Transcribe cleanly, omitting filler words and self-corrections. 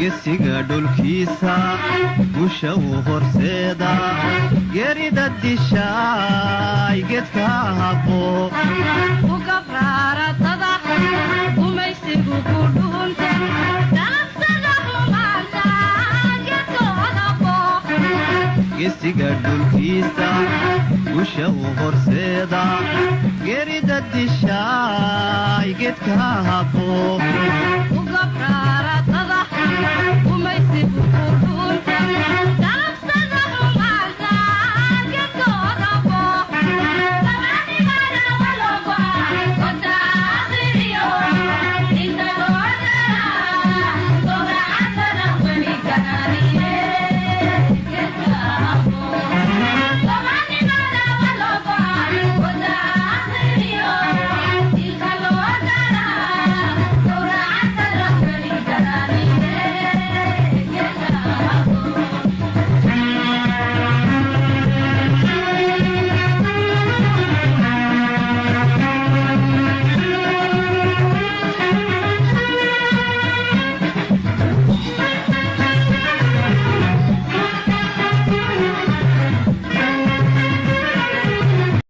Gesiga dhulkiisa gusha uu horseeda, geerida dishaay geedka habo. Ugabraaratada gumaysigu ku dhuunte, dalabsada humaanta geedkoodabo. Gesiga dhulkiisa gusha uu horseeda, geerida dishaay geedka habo.